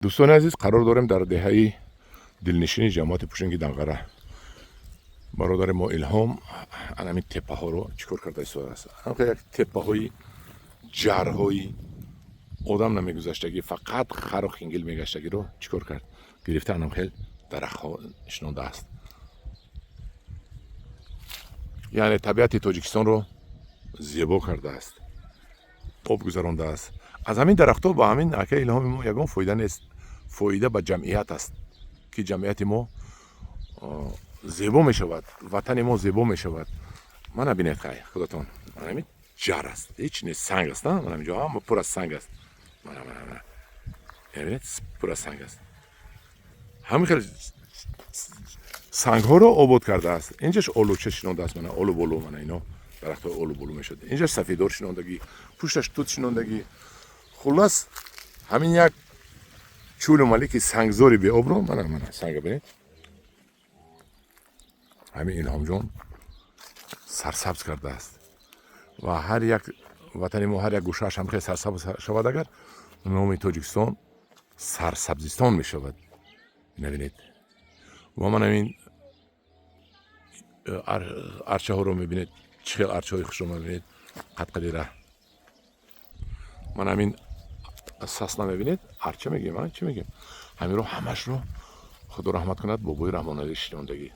Дӯстони азиз, қарор дорем дар деҳаи дилнишини ҷамоати Пушинги Данғара. Бародари мо Илҳом анамин теппаҳоро чӣ кор карда истодааст. Як теппаҳои ҷарҳои одам намегузаштагӣ, фақат хару хингил мегаштагиро чӣ кор кард? Гирифта, анам хел дарахтҳо шинондааст. Яъне табиати Тоҷикистонро зебо кардааст, об гузарондааст. Аз ҳамин дарахтҳо ба ҳамин акаи Илҳоми мо ягон фоида нест, фоида ба ҷамъият аст, ки ҷамъияти мо зебо мешавад, ватани мо зебо мешавад. Мана бинед, хай худатон, ҳамин ҷар аст, ҳеч нест, санг аст. Мана инҷо ҳама пур аз санг аст. Мана, мана, мана, бинед, пур аз санг аст. Ҳамин хел сангҳоро обод кардааст. Инҷаш олуча шинондааст, мана олуболу, мана ино дарахтҳои олуболу мешавад. Инҷаш сафедор шинондагӣ, пушташ тут шинондагӣ. Хуллас, ҳамин як чӯлу малики сангзори беобро, мана, мана санга бинед, ҳамин Илҳомҷон сарсабз кардааст. Ва ҳар як ватани мо, ҳар як гӯшааш ҳам хел сарсабз шавад агар, номи Тоҷикистон Сарсабзистон мешавад. Набинед, ва ман ҳамин арчаҳоро мебинед, чӣ хел арчаҳои хушро мебинед қадқади раҳ. Ман ҳамин сосна мебинед, арча мегӯем, чӣ мегӯем, ҳаминро ҳамашро, Худо раҳмат кунад, бобои Раҳмоналӣ шинондагӣ.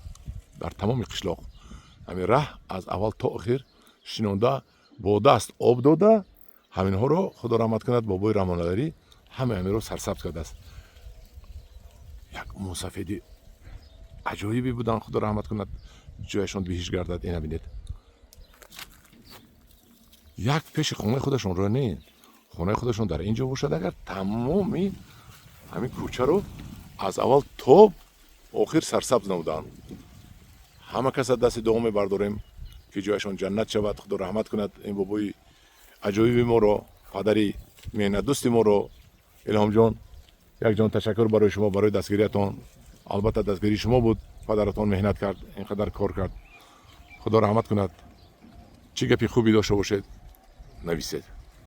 Дар тамоми қишлоқ ҳамин раҳ аз аввал то охир шинонда, бо даст об дода ҳаминҳоро. Худо раҳмат кунад, бобои Раҳмоналӣ ҳама ҳаминро сарсабз кардааст. Як мусафеди аҷоибе буданд, Худо раҳмат кунад, ҷояшон биҳишт гардад. Ина бинед, як пеши хонаи худашонро не, хонаи худашон дар ин ҷо бошад агар, тамоми ҳамин кӯчаро аз аввал то охир сарсабз намуданд. Ҳама каса дасти дуо мебардорем, ки ҷояшон ҷаннат шавад. Худо раҳмат кунад ин бобои аҷоиби моро, падари меҳнатдӯсти моро. Илҳомҷон, якҷон ташаккур барои шумо, барои дастгириятон. Албатта, дастгирии шумо буд, падаратон меҳнат кард, ин қадар кор кард. Худо раҳмат кунад. Чӣ гапи хубе дошта бошед, нависед.